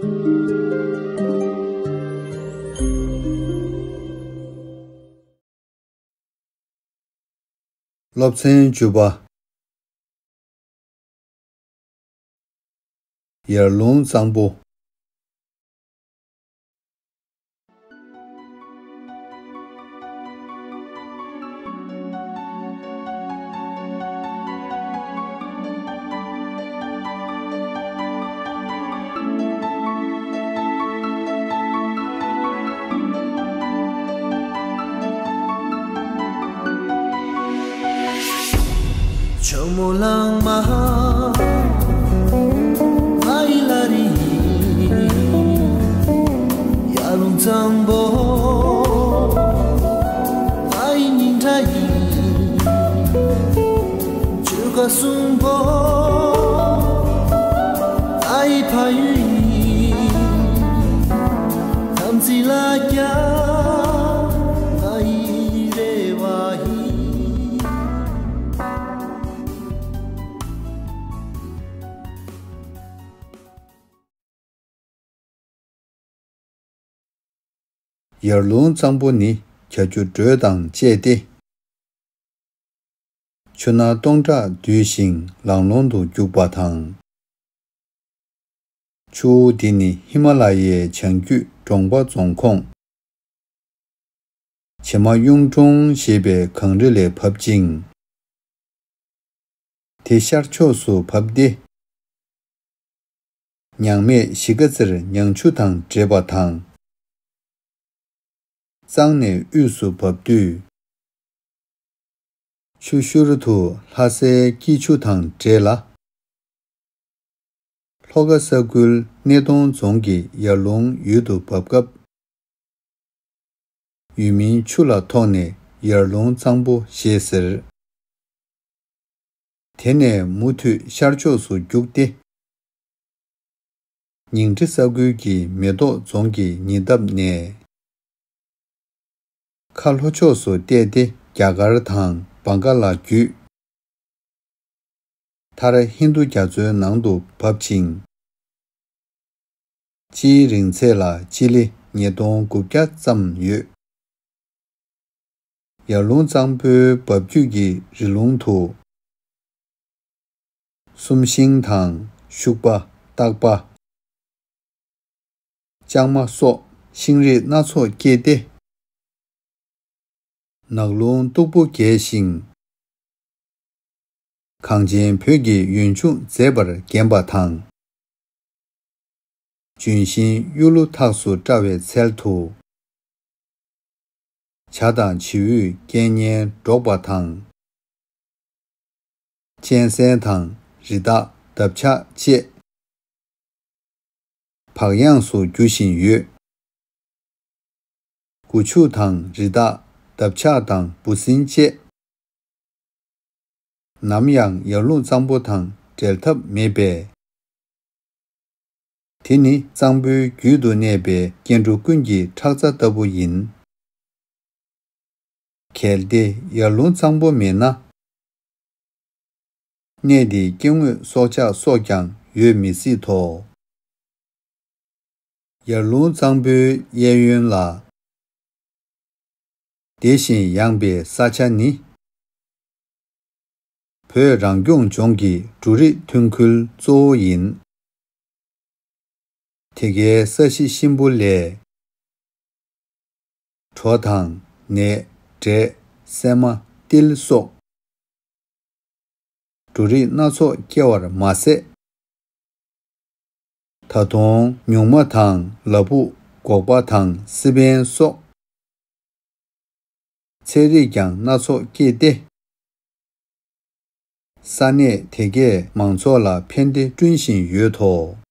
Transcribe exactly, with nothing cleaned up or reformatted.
སློབ་ཚན་བཅུ་པ། ཡར་ཀླུང་གཙང་པོ། ཇོ་མོ་གླང་མ་ཨ་ཡི་ལ་རི། ཡར་ཀླུང་གཙང་པོ་ཨ་ཡི་སྙིང་ཁྲ་ཡིན། ཆོལ་ཁ་གསུམ་པོ་ཨ་ཡི་ཕ་ཡུལ་ཡིན། དམ་ཚིག་ལ་རྒྱ་ཨ་ཡི་རེ་བ་ཡིན། ཡར་ཀླུང་གཙང་པོ་ནི་བྱ་རྒྱུ་འགྲོས་དང་བཅས་ཏེ། ཆུ་སྣ་སྟོང་ཕྲག་འདུས་ཤིང་ལང་ལོང་དུ་རྒྱུག་པ་དང་། ཆུ་བོ་འདི་ནི་ཧི་མ་ལ་ཡའི་བྱང་རྒྱུད་འབྲོང་པ་རྫོང་ཁོངས། བྱེ་མ་གཡུང་དྲུང་ཞེས་པའི་གངས་རི་ལས་བབས་ཅིང་། དེ་ཤར་ཕྱོགས་སུ་བབས་ཏེ། མྱང་སྨད་གཞིས་ཀ་རྩེར་མྱང་ཆུ་དང་འདྲེས་པ་དང་། གཙང་ནས་དབུས་སུ་བབས་དུས། ཆུ་ཤུར་དུ་ལྷ་སའི་སྐྱིད་ཆུ་དང་འདྲེས་ལ། ལྷོ་ཁ་ས་ཁུལ་སྣེ་གདོང་རྫོང་གི་ཡར་ཀླུང་ཡུལ་དུ་བབས་སྐབས། ཡུལ་མིང་ཆུ་ལ་ཐོགས་ནས་ཡར་ཀླུང་གཙང་པོ་ཞེས་ཟེར། དེ་ནས་མུ་མཐུད་ཤར་ཕྱོགས་སུ་རྒྱུགས་ཏེ། ཉིང་ཁྲི་ས་ཁུལ་གྱི་མེ་ཏོག་རྫོང་གི་ཉེ་འདབས་ནས། ཁ་ལྷོ་ཕྱོགས་སུ་བལྟས་ཏེ་རྒྱ་གར་དང་བང་ག་ལ་བརྒྱུད། མཐར་ཧིན་རྡུ་རྒྱ་མཚོའི་ནང་དུ་བབས་ཤིང་། སྤྱིའི་རིང་ཚད་ལ་སྤྱི་ལེ་ཉིས་སྟོང་དགུ་བརྒྱ་ཙམ་ཡོད། ཡར་ཀླུང་གཙང་པོའི་འབབ་རྒྱུད་ཀྱི་རི་ལུང་དུ། གསུམ་ཤིང་དང་ཤུག་པ། སྟག་པ། ལྕང་མ་སོགས་ཤིང་རིགས་སྣ་ཚོགས་སྐྱེས་ཏེ། ནགས་ཀླུང་སྟུག་པོ་རྒྱས་ཤིང་། གངས་ཅན་བོད་ཀྱི་ཡུལ་ལྗོངས་མཛེས་པར་བརྒྱན་པ་དང་། ལྗོན་ཤིང་གཡུ་ལོ་ཐགས་སུ་བཀྲ་བའི་ཚལ་དུ། བྱ་དང་བྱིའུས་སྐད་སྙན་སྒྲོག་པ་དང་། གཅན་གཟན་དང་རི་དྭགས་འདབ་ཆགས་བཅས། བག་ཡངས་སུ་རྒྱུ་བཞིན་ཡོད། སྒོ་ཕྱུགས་དང་རི་དྭགས་འདབ་ཆགས་དང་འབུ་སྲིན་བཅས། ནམ་ཡང་ཡར་ཀླུང་གཙང་པོ་དང་འབྲལ་ཐབས་མེད་པས། དེ་ནི་གཙང་པོའི་རྒྱུད་དུ་གནས་པའི་སྐྱེ་འགྲོ་ཀུན་གྱི་ཁྲག་རྩ་ལྟ་བུ་ཡིན། གལ་ཏེ་ཡར་ཀླུང་གཙང་པོ་མེད་ན། གནས་འདིའི་སྐྱེ་དངོས་སྲོག་ཆགས་སོགས་ཀྱང་ཡོད་མི་སྲིད་དོ། ཡར་ཀླུང་གཙང་པོའི་གཡས་གཡོན་ལ། བདེ་ཞིང་ཡངས་པའི་ས་ཆ་ནི། བོད་རང་སྐྱོང་ལྗོངས་ཀྱི་འབྲུ་རིགས་ཐོན་ཁུལ་གཙོ་བོ་ཡིན། དེ་གའི་ས་གཞི་གཤིན་པོ་ལས། གྲོ་དང་ནས། འབྲས། སྲན་མ། ཏིལ་སོགས། འབྲུ་རིགས་སྣ་ཚོགས་སྐྱེ་བར་མ་ཟད། ད་དུང་ཉུང་མ་དང་ལ་ཕུག་སྒོག་པ་དང་སི་པན་སོགས། ཚལ་རིགས་ཀྱང་སྣ་ཚོགས་སྐྱེས་ཏེ། ས་གནས་དེ་གས་མང་ཚོགས་ལ་ཕན་བདེ་བསྐྲུན་བཞིན་ཡོད་དོ།